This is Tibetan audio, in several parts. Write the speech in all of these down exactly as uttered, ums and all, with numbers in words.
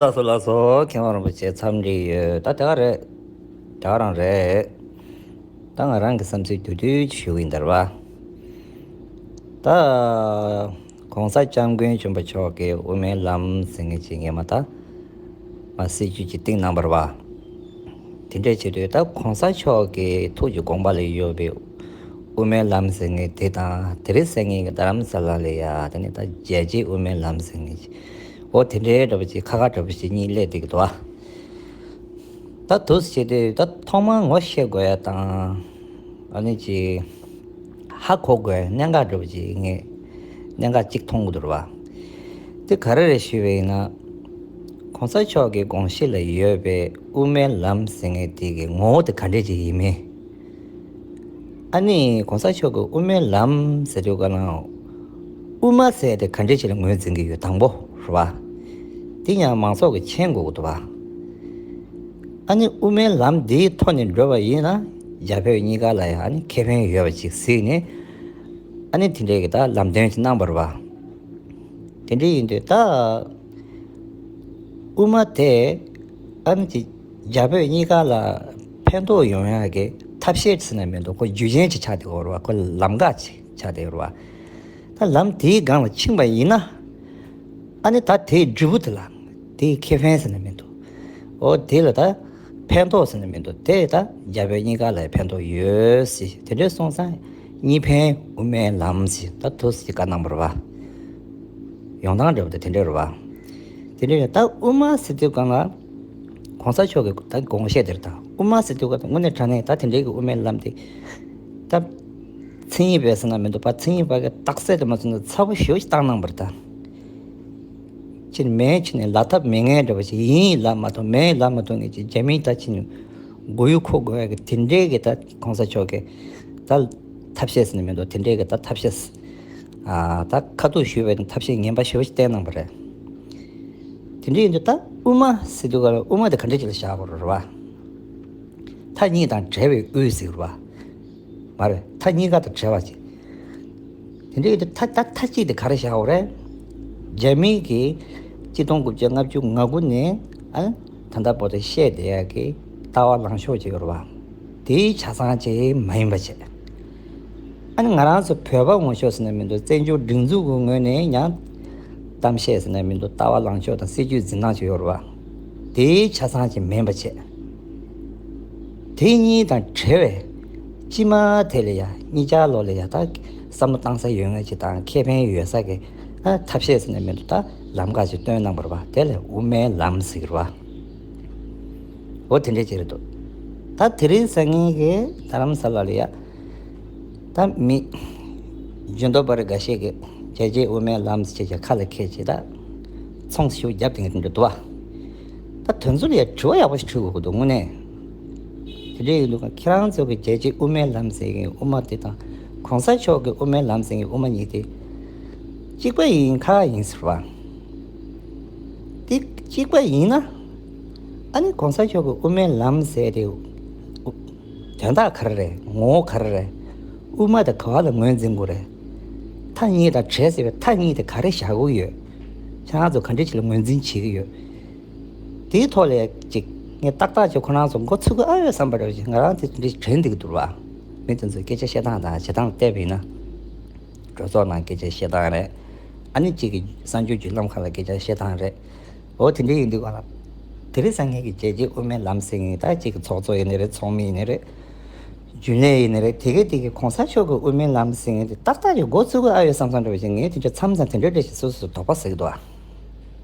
ལགས་སོ་ལགས་སོ། མཁས་དབང་རིན་པོ་ཆེ་འཚམས་འདྲི་ཡོད། ད་དེ་ག་རེད། དེ་ག་རང་རེད། ད་ང་རང་གི་བསམ་ཚུལ་བསྡུས་བསྡུས་ཞུ་གི་ཡིན་ད་རེད་བ། ད་༸གོང་ས་༸སྐྱབས་མགོན་ཆེན་པོ་མཆོག་གིས་དབུ་མའི་ལམ་ཟེར་མཁན་ཅིག་ངས་མ་ད་མ་སྲིད་ཇུས་ཅིག་བཏིང་གནང་བ་རེད་བ། དེ་འདྲས་བྱེད་དུས་ད་༸གོང་ས་མཆོག་གི་ཐུགས་ཀྱི་དགོངས་པ་ལ་ཡོད་པའི་དབུ་མའི་ལམ་ཟེར་མཁན་དེ་དང་དེ་རིང་ཟེར་མཁན་གྱི་རྡ་རམ་ས་ལ་ལ་ཡ་དེ་ནས་ད་རྒྱལ་གཅེས་དབུ་མའི་ལམ་ཟེར་མཁན་ཅིག་འོ་དེ་འདྲའི་འདྲ་པོ་ཅིག་ཁ་ཁ་འདྲ་པོ་ཅིག་གཉིས་སླེབས་བསྡད་ཀྱི་འདུག་བ། ད་དུས་བྱེད་དུས་ད་ཐོག་མར་ངོ་ཤེས་དགོས་ཡ་དང་། ཨ་ནི་ཅིག་ཧ་གོ་དགོས་ཡ་གནད་འགག་འདྲ་པོ་ཅིག་ངས་གནད་འགག་ཅིག་མཐོང་གི་འདུག་བ། དེ་ག་རེ་རེད་ཞུས་པ་ཡིན་ན། ༸གོང་ས་མཆོག་གི་དགོངས་གཞི་ལ་ཡོད་པའི་དབུ་མའི་ལམ་ཟེར་མཁན་དེ་གི་ངོ་བོ་དེ་ག་འདྲས་ཅིག་ཡིན་མིན། ཨ་ནི་༸གོང་ས་མཆོག་གི་དབུ་མའི་ལམ་ཟེར་དུས་ག་ལ། དབུ་མ་ཟེར་དེ་ག་འདྲས་ཅིག་ལ་ངོས་འཛིན་གྱི་ཡོད་དང་པོ་རེད་བ། དེ་ཡང་མང་ཚོགས་ཀྱིས་མཁྱེན་དགོས་ཀྱི་འདུག་བ། ཨ་ནི་དབུ་མའི་ལམ་འདིའི་ཐོག་ནས་འགྲོ་བ་ཡིན་ན་རྒྱ་བོད་གཉིས་ཀ་ལ་ཡང་ཨ་ནི་ཁེ་ཕན་ཡོད་པ་ཅིག་གཟིགས་ནས། ཨ་ནི་དེ་འདྲའི་གི་ད་ལམ་སྟོན་ཅིག་གནང་བ་རེད་བ། དེ་འདྲ་ཡིན་དུས་ད་དབུ་མ་དེ་ཨ་ནི་ཅིག་རྒྱ་བོད་གཉིས་ཀ་ལ་ཕན་ཐོགས་ཡོང་ཡག་གི་ཐབས་ཤེས་ཟེར་ན་མི་འདུག་ཁོ་རྒྱུ་རྐྱེན་ཅིག་ཆགས་བསྡད་ཡོད་རེད་བ། ཁོ་ལམ་ཁ་ཅིག་ཆགས་བསྡད་ཡོད་རེད་བ། ད་ལམ་དེའི་སྒང་ལ་ཕྱིན་པ་ཡིན་ན། ཨ་ནི་ད་དེའི་འབྲས་བུ་དེ་ལ་དེའི་ཁེ་ཕན་ཟེར་ན་མི་འདུག་འོ་དེ་ལ་ད་ཕན་ཐོགས་ཟེར་ན་མི་འདུག་དེ་ད་རྒྱ་བོད་གཉིས་ཀ་ལ་ཕན་ཐོགས་ཡོད་ཟེར། དེ་འདྲའི་སོང་ཙང་གཉིས་ཕན་དབུ་མའི་ལམ་ཟེར། ད་དུས་ཀྱི་བཀའ་གནང་བ་རེད་བ། ཡོང་སྟངས་འདྲ་བོ་དེ་དེ་འདྲ་རེད་བ། དེ་འདྲ་ཡིན་ད་དབུ་མ་ཟེར་དུས་གང་ལ། ༸གོང་ས་མཆོག་གི་ད་དགོངས་བཞེད་དེར་ད་དབུ་མ་ཟེར་དུས་གང་དངོས་གནས་དྲང་གནས་ད་དེ་འདྲའི་གི་དབུ་མའི་ལམ་དེ། ད་མཚན་ཉིད་པས་ཟེར་ན་མི་འདུག་པ། མཚན་ཉིད་པ་གི་རྟགས་གསལ་དུ་མ་སོང་ན་ཚ་པོ་ཞེ་པོ་ཞིག་བཏང་གནང་བར་ད། ཕྱིན་མེད་ཕྱིན་ནས་ལ་ཐབས་མེད་མཁན་འདྲ་བ་ཞིག་ཡིན་ལབ་མ་ཐུབ་མེད་ལབ་མ་ཐུབ་མཁན་གྱི་རྒྱ་མིའི་ད་ཕྱིན་མགོ་ཡུ་འཁོར་དགོས་ཡ་གི་དེ་འདྲའི་གི་ད་༸གོང་ས་མཆོག་གི་ད་ཐབས་ཤེས་ཟེར་ན་མི་འདུག་དེ་འདྲའི་གི་ད་ཐབས་ཤེས། ཨ་ད་ཁ་ཐུག་ཞུས་པའི་ཐབས་ཤེས་ངན་པ་ཞེ་པོ་ཞིག་བསྟན་གནང་བ་རེད། དེ་འདྲ་ཡིན་དུས་ད་དབུ་མ་ཟེར་དུས་ག་ལ་དབུ་མ་དེ་ག་འདྲ་ཅིག་ལ་བཞག་དགོས་རེད་བ། མཐའ་གཉིས་དང་བྲལ་བའི་དབུས་ཟེར་བ། མ་རེད། མཐའ་གཉིས་ཀ་དང་བྲལ་བ་ཅིག་དེ་འདྲའི་དེ་མཐའ་ད་མཐའ་གཅིག་དེ་ག་རེ་བཞག་དགོས་རེད། རྒྱ་མིའི་གི་གཅིག་སྟོང་དགུ་བརྒྱ་ལྔ་བཅུ་ང་དགུ་ནས་ཨ་ད་ལྟ་བར་དུ་བཤད་བསྡད་ཡ་གི་ལྟ་བ་ལངས་ཕྱོགས་ཅིག་ཡོད་རེད་བ། དེའི་ཆ་ཚང་ཅིག་མ་ཡིན་པ་བྱས། ཨ་ནི་ང་རང་ཚོ་བོད་པ་ངོ་ཤོག་ཟེར་ན་མི་འདུག་བཙན་བྱོལ་སྒྲིག་འཛུགས་ཀྱི་ངོས་ནས་ཡང་གཏམ་བཤད་ཟེར་ན་མི་འདུག་ལྟ་བ་ལངས་ཕྱོགས་དང་སྲིད་ཇུས་འཛིན་སྟངས་ཅིག་ཡོད་རེད་བ། དེའི་ཆ་ཚང་ཅིག་མིན་པ་བྱས། དེ་གཉིས་དང་བྲལ་བའི་ཕྱི་མ་དེ་ལ་ཡ་གཉིས་ཆར་ལོག་ལ་ཡ་ད་བསམ་བློ་བཏང་ས་ཡོད་ངེས་ཅིག་དང་ཁེ་ཕན་ཡོད་ས་གི་ཨ་ཐབས་ཤེས་ཟེར་ན་མི་འདུག་ད་ལམ་ཁ་ཅིག་སྟོན་གནང་བ་རེད་བ། དེ་ལ་དབུ་མའི་ལམ་ཟེར་གི་རེད་བ། འོ་དེ་འདྲས་ཅིག་རེད་འདུག་ད་དེ་རིང་སང་ཉིན་གྱི་རྡ་རམ་ས་ལ་ལ་ཡ། ད་མི་ཇུས་གཏོགས་པ་རེ་འགའ་ཤས་ཀྱིས་རྒྱལ་གཅེས་དབུ་མའི་ལམ་ཟེར་བྱས་ཁ་ལ་འཁྱེར་བྱས་ད་ཚོང་ཞིག་བརྒྱབ་དེ་འདྲ་འདུག་བ། ད་དོན་ཚུལ་ལ་ཡ་དྲི་བ་ཡག་པོ་ཞིག་དྲི་དགོས་ཀྱི་འདུག་དངོས་གནས། དེ་འདྲ་ཡིན་འདུག་ག་ཁྱེད་རང་ཚོ་གི་རྒྱལ་གཅེས་དབུ་མའི་ལམ་ཟེར་མཁན་དབུ་མ་དེ་དང་གོང་ས་མཆོག་གི་དབུ་མའི་ལམ་ཟེར་མཁན་དབུ་མ་གཉིས་དེ་གཅིག་པ་ཡིན་ཁག་ཡིན་ཟེར་བ། དེ་གཅིག་པ་ཡིན་ན། ཨ་ནི་གོང་ས་མཆོག་གི་དབུ་མའི་ལམ་ཟེར་དེ། དོན་དག་ག་རེ་རེད། ངོ་བོ་ག་རེ་རེད། དབུ་མ་དེ་ག་བ་ལ་ངོས་འཛིན་དགོས་རེད། མཐའ་གཉིས་དང་བྲལ་ཟེར་བའི་མཐའ་གཉིས་དེ་ག་རེ་བཞག་གི་ཡོད། ཁྱེད་རང་ཚོ་ག་འདྲ་ཅིག་ལ་ངོས་འཛིན་བྱེད་ཀྱི་ཡོད། དེའི་ཐོག་ལ་ཅིག་ངས་ཏག་ཏག་ཅིག་ཁོ་རང་ཚོ་མགོ་ཚོས་ཀྱི་ཨ་ཡོད་བསམ་པ་རེད། ཅིག་ང་རང་དེ་འདྲ་དྲན་འདུག་འདུག་བ། མི་དེ་ཚོའི་སྐད་ཆ་བཤད་སྟངས་དང་བྱེད་སྟངས་བལྟས་པ་ཡིན་ན། གྲོས་ཚོགས་ནང་སྐད་ཆ་བཤད་སྟངས་རེད། ཨ་ནི་གཅིག་གི་གསར་འགྱུར་བརྒྱུད་ལམ་ཁག་ལ་སྐད་ཆ་བཤད་སྟངས་རེད། འོ་དེ་འདྲ་ཡིན་དུས་ག་ལ། དེ་རིང་སང་ཉིན་གྱི་རྒྱལ་གཅེས་དབུ་མའི་ལམ་ཟེར་མཁན་ད་གཅིག་གི་ཚོགས་གཙོ་ཡིན་ནི་རེད། ཚོགས་མི་ཡིན་ནི་རེད། རྒྱུན་ལས་ཡིན་ནི་རེད། དེ་གའི་དེ་གའི་གོང་ས་མཆོག་གི་དབུ་མའི་ལམ་ཟེར་མཁན་དེ་ཏག་ཏག་གི་མགོ་ཚོས་ཀྱི་ཨ་ཡོད་བསམ་བསམ་འདྲ་བ་ཞིག་ངས་དེ་འདྲ་མཚམས་མཚམས་དེ་འདྲ་འདྲ་ཞིག་སོ་སོ་དོགས་པ་ཟེར་གྱི་འདུག་ཨ།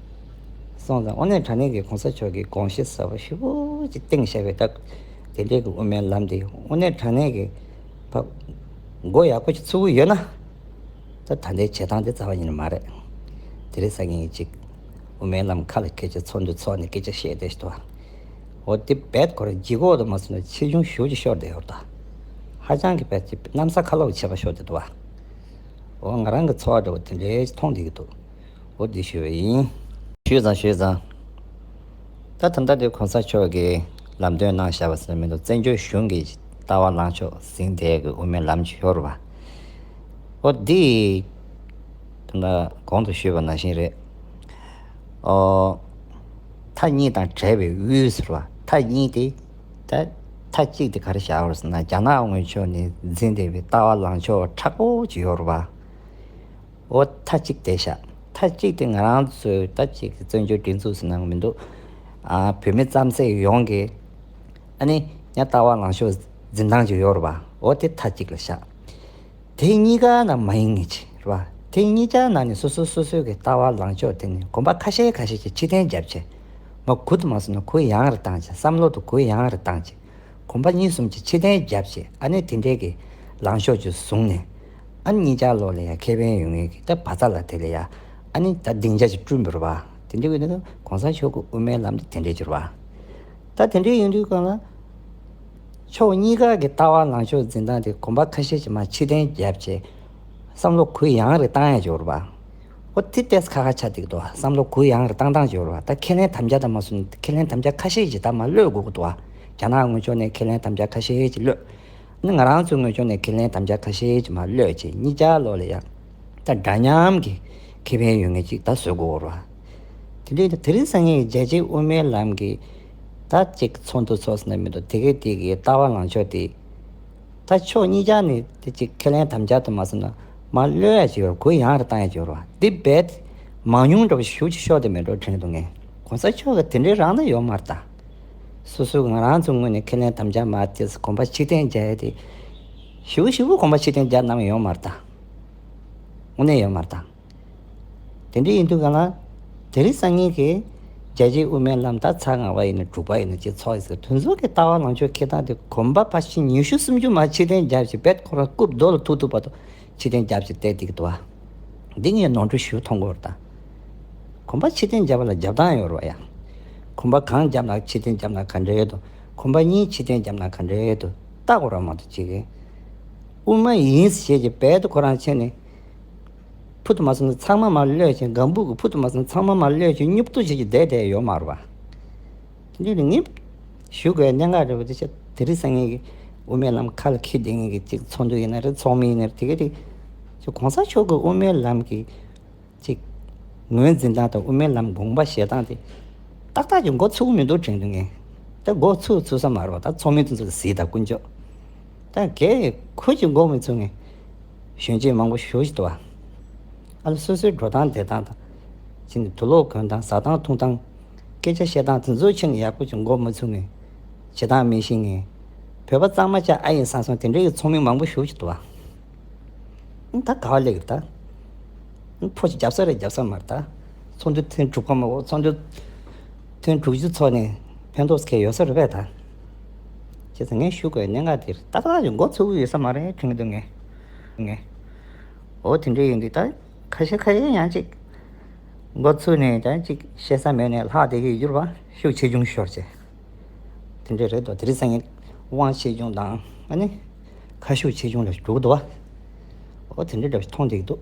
སོང་ཙང་དངོས་གནས་དྲང་གནས་ཀྱི་གོང་ས་མཆོག་གི་དགོངས་གཞི་ཟབ་པོ་ཞེ་པོ་ཅིག་བཏིང་བཞག་པའི་སྟབས་དེ་འདྲའི་གི་དབུ་མའི་ལམ་དེ་དངོས་གནས་དྲང་གནས་ཀྱི་ཕ་མགོ་ཡག་པོ་ཞིག་ཚོས་ཀྱི་ཡོད་ན། ད་ད་ལྟའི་བྱེད་སྟངས་དེ་རྩ་བ་ཉིད་ནས་མ་རེད། དེ་རིང་སང་ཉིན་གཅིག་དབུ་མའི་ལམ་ཁ་ལ་འཁྱེར་བྱས་ཚོགས་འདུ་ཚོགས་ནས་སྐད་ཆ་བཤད་བསྡད་ཤག་འདུག་བ། འོ་དེ་རྦད་ཁོ་རང་ལྗིད་ཁོག་ཏུ་མ་སོང་ན་ཆེ་ཆུང་ཞེ་པོ་ཅིག་ཤོར་བསྡད་ཡོད་རེད་ད། ཧ་ཅང་གི་རྦད་ཀྱི་གནམ་ས་ཁ་ལོག་ཆེ་བ་ཤོར་བསྡད་འདུག་བ། འོ་ང་རང་གི་ཚོར་བ་འདྲ་བོ་དེ་འདྲའི་མཐོང་བསྡད་ཀྱི་འདུག་འོ་འདི་ཞུས་པ་ཡིན། ཞུས་ཙང་ཞུས་ཙང་། ད་ད་ལྟ་དེ་གོང་ས་མཆོག་གིས་ལམ་སྟོན་གནང་བཞག་པ་ཟེར་ན་མི་འདུག་བཙན་བྱོལ་གཞུང་གི་ལྟ་བ་ལངས་ཕྱོགས་ཟིན་བསྡད་ཀྱི་དབུ་མའི་ལམ་ཅིག་ཡོད་རེད་བ། འོ་འདི། ད་ལྟ་གོང་དུ་ཞུས་པ་ནང་བཞིན་རེད། ཨོ། མཐའ་གཉིས་དང་བྲལ་བའི་དབུས་ཟེར་བ། མཐའ་གཉིས་དེ། ད་མཐའ་གཅིག་དེ་ག་རེ་བཞག་ཡོད་ཟེར་ན། རྒྱ་ནག་དབང་ཕྱོགས་ནས་འཛིན་བསྡད་པའི་ལྟ་བ་ལངས་ཕྱོགས་མཁྲེགས་པོ་ཅིག་ཡོད་རེད་པ། འོ་མཐའ་གཅིག་དེ་བཞག་མཐའ་གཅིག་དེ་ང་རང་ཚོའི་ད་ཅིག་བཙན་བྱོལ་སྒྲིག་འཛུགས་ཟེར་ན་མི་འདུག་ཨ། བོད་མི་རྩ་མཛེས་ཡོངས་ཀྱི། ཨ་ནི་ཡང་ལྟ་བ་ལངས་ཕྱོགས་འཛིན་སྟངས་ཅིག་ཡོད་རེད་པ། འོ་དེ་མཐའ་གཅིག་ལ་བཞག་དེ་གཉིས་ཀ་ནང་མ་ཡིན་ངེས་ཅིག་རེད་པ། དེ་གཉིས་ཀ་ནང་ནས་སོ་སོ་སོ་སོའི་གི་ལྟ་བ་ལངས་ཕྱོགས་དེ་ནི་གོམ་པ་ཁ་ཤས་ཁ་ཤས་ཀྱིས་ཕྱིར་འཐེན་བརྒྱབ་བྱས། མ་གུ་དུ་མ་སོང་ན་གུ་ཡངས་རེ་བཏང་བྱས། བསམ་བློ་དུ་གུ་ཡངས་རེ་བཏང་བྱས། གོམ་པ་གཉིས་གསུམ་གྱིས་ཕྱིར་འཐེན་བརྒྱབ་བྱས། ཨ་ནི་དེ་འདྲའི་གི་ལངས་ཕྱོགས་ཅིག་བཟུང་ནས། ཨ་ནི་གཉིས་ཆ་ལོག་ལ་ཡང་ཁེ་ཕན་ཡོང་ངེས་ཀྱི་ད་བ་ཚ་ལ་དེ་ལ་ཡ། ཨ་ནི་ད་སྡིངས་ཆ་ཅིག་བསྐྲུན་པ་རེད་པ། དེ་འདྲའི་གི་ནི་གོང་ས་མཆོག་གི་དབུ་མའི་ལམ་དེ་དེ་འདྲའི་ཅིག་རེད་པ། ད་དེ་འདྲའི་ཡིན་དུས་གང་ལ། ཕྱོགས་གཉིས་ཀ་གི་ལྟ་བ་ལངས་ཕྱོགས་འཛིན་སྟངས་དེ་གོམ་པ་ཁ་ཤས་ཅིག་མར་ཕྱིར་འཐེན་བརྒྱབ་བྱས། བསམ་བློ་གུ་ཡངས་རེ་བཏང་ཡ་ཅིག་ཡོད་རེད་པ། ཨོ་དེ་ཏོག་ཙམ་ཁག་ཁག་ཆགས་བསྡད་ཀྱི་འདུག་བསམ་བློ་གུ་ཡངས་རེ་བཏང་སྟངས་ཅིག་ཡོད་རེད་པ། ད་ཁས་ལེན་དམ་བཅའ་དང་མ་སོང་ན་ཁས་ལེན་དམ་བཅའ་ཁ་ཤས་ཅིག་ད་མར་གློད་དགོས་ཀྱི་འདུག་བ། རྒྱ་ནག་ངོས་ཕྱོགས་ནས་ཁས་ལེན་དམ་བཅའ་ཁ་ཤས་ཅིག་གློད། ཨ་ནི་ང་རང་ཚོའི་ངོས་ཕྱོགས་ནས་ཁས་ལེན་དམ་བཅའ་ཁ་ཤས་ཅིག་མར་གློད་བྱས། གཉིས་ཆ་ལོག་ལ་ཡ། ད་འདྲ་མཉམ་གྱི་ཁེ་ཕན་ཡོད་ངེས་ཅིག་ད་བཟོ་དགོས་རེད་པ། དེ་འདྲའི་དེ་རིང་སང་ཉིན་རྒྱལ་སྤྱིའི་དབུ་མའི་ལམ་གྱི་ད་ཅིག་ཚོགས་འདུ་ཚོགས་ཟེར་ན་མི་འདུག་དེ་གའི་དེ་གའི་ལྟ་བ་ལངས་ཕྱོགས་དེ། ད་ཕྱོགས་གཉིས་ཆ་ནས་དེ་ཅིག་ཁས་ལེན་དམ་བཅའ་དུ་མ་སོང་ན་མར་གློད་ཡ་ཅིག་ཡོད་རེད། གུ་ཡངས་རེ་བཏང་ཡ་ཅིག་ཡོད་རེད་པ། དེ་རྦད་མང་ཉུང་འདྲ་པོ་ཞེ་པོ་ཅིག་ཤོར་བསྡད་མེད་འགྲོ་དྲན་གྱི་འདུག་ངས། གོང་ས་མཆོག་གིས་དེ་འདྲའི་རང་ན་ཡོད་མ་རེད་ད། སོ་སོའི་ང་རང་ཚོའི་ངོས་ནས་ཁས་ལེན་དམ་བཅའ་མར་དེ་གོམ་པ་ཕྱིར་འཐེན་རྒྱག་ཡ་དེ། ཞེ་པོ་ཞེ་པོ་གོམ་པ་ཕྱིར་འཐེན་རྒྱག་གནང་ཡོད་མ་རེད་ད། དངོས་གནས་ཡོད་མ་རེད་ད། དེ་འདྲ་ཡིན་དུས་གང་ལ། དེ་རིང་སང་ཉིན་གྱི་རྒྱལ་སྤྱིའི་དབུ་མའི་ལམ་ད་ཚར་ལྔ་པ་ཡིན་ན་དྲུག་པ་ཡིན་ན་ཅིག་ཚོགས་ཡིན་ཟེར། དེ་ཚོ་གི་ལྟ་བ་ལངས་ཕྱོགས་འཁྱེར་སྟངས་དེ་གོམ་པ་ཕལ་ཆེར་ཉི་ཤུ་སུམ་ཅུ་མར་ཕྱིར་འཐེན་རྒྱབ་བྱས་རྦད་ཁོ་རང་རྐུབ་རྡོ་ལ་ཐུག་ཐུག་བར་དུ་ཕྱིར་འཐེན་རྒྱབ་བྱས་བསྡད་བསྡད་ཀྱི་འདུག་བ། འདི་ངས་ནོར་འཁྲུལ་ཞེ་པོ་མཐོང་གི་ཡོད་རེད་ད། གོམ་པ་ཕྱིར་འཐེན་རྒྱབ་པ་ལ་རྒྱབ་སྟངས་ཡོད་རེད་པ་ཡ། གོམ་པ་གང་རྒྱབ་ན་ཕྱིར་འཐེན་རྒྱབ་ན་ག་འདྲ་ཡོད་དོ། གོམ་པ་གཉིས་ཕྱིར་འཐེན་རྒྱབ་ན་ག་འདྲ་ཡོད་དོ། ལྟ་དགོས་ར་མ་གཏོགས་ཅིག་གིས། དབུ་མ་ཡིན་ཞེས་ཀྱི་རྦད་དུ་ཁོ་རང་ཕྱིན་ནས། ཕུ་དུ་མ་སོང་ན་ཚང་མ་མར་གློད་བྱས། སྒམ་པོ་གི་ཕུ་དུ་མ་སོང་ན་ཚང་མ་མར་གློད་བྱས་སྙོབ་ཐུབ་བྱེད་ཀྱི་བསྡད་བསྡད་ཡོད་མ་རེད་པ། དེ་འདྲའི་ངས་ཞུ་དགོས་གནད་འགག་རེད་པ། དེ་ཆ་དེ་རིང་སང་ཉིན་གྱི་དབུ་མའི་ལམ་ཁ་ལ་འཁྱེར་བསྡད་མཁན་གྱི་ཅིག་ཚོགས་འདུ་ཡིན་ན་རེད། ཚོགས་མི་ཡིན་ན་རེད། དེ་ག་དེ་ཅིག་གོང་ས་མཆོག་གི་དབུ་མའི་ལམ་གྱི་ཅིག་ངོས་འཛིན་སྟངས་དང་དབུ་མའི་ལམ་དགོངས་པ་བཞེས་སྟངས་དེ་ཏག་ཏག་ཅིག་འགོ་ཚུགས་ཀྱི་མི་འདུག་དྲན་འདུག་ངས། ད་འགོ་ཚུགས་ཚུགས་ས་མ་རེད་པ། ད་ཚོགས་མི་དེ་ཚོ་གཟིགས་དང་དཀོན་མཆོག་ད་གལ་ཁོ་ཅིག་འགོ་མི་ཚུགས་ངས། གཞོན་སྐྱེས་མང་པོ་ཞེ་པོ་ཅིག་འདུག་བ། ཨ་ལ་སོ་སོའི་འགྲོ་སྟངས་བསྡད་སྟངས་དང་། ཕྱིན་ནས་དུག་ལོག་གོན་སྟངས། ཟ་སྟངས་འཐུང་སྟངས། སྐད་ཆ་བཤད་སྟངས་དེ་ཚོ་ཕྱིན་ནས་ཡག་པོ་ཅིག་འགོ་མི་ཚུགས་ངས། བྱེད་སྟངས་མི་ཤེས་ངས། བོད་པ་གཙང་མ་བྱས་ཨ་ཡིན་བསམ་སོང་། དེ་འདྲའི་གི་ཚོགས་མི་མང་པོ་ཞེ་པོ་ཅིག་འདུག་བ། ད་ག་བ་སླེབས་ཀྱི་རེད་ད། ཕོ་ཅིག་རྒྱབ་ས་རེད་རྒྱབ་ས་མ་རེད་ད། ཚོགས་འདུ་ཐེངས་དྲུག་པ་མ་གཏོགས་ཚོགས་འདུ་ཐེངས་དྲུག་ཅུ་ཚོགས་ནས་ཕན་ཐོགས་གང་ཡོད་ས་རེད་པས་ད། བྱས་ཙང་ངས་ཞུ་དགོས་གནད་འགག་དེ་རེད། ཏག་ཏག་ཅིག་འགོ་ཚུགས་ཀྱི་ཡོད་ས་མ་རེད་དྲན་གྱི་འདུག་ངས། ངས། འོ་དེ་འདྲ་ཡིན་དུས་ད་ཁ་ཤས་ཁ་ཤས་ཡང་ཅིག་འགོ་ཚུགས་ནས་ཀྱང་ཅིག་བཤད་ས་མེད་ནས་ལྷག་བསྡད་ཀྱི་ཡོད་རེད་པ། ཤུགས་ཆེ་ཆུང་ཤོར་བྱས། དེ་འདྲ་རེད་དོ། དེ་རིང་སང་ཉིན་དབང་ཆེ་ཆུང་དང་ཨ་ནི་ཁ་ཤུགས་ཆེ་ཆུང་ལ་འགྲོ་གི་འདུག་བ། འོ་དེ་འདྲ་འདྲ་བ་ཞིག་མཐོང་བསྡད་ཀྱི་འདུག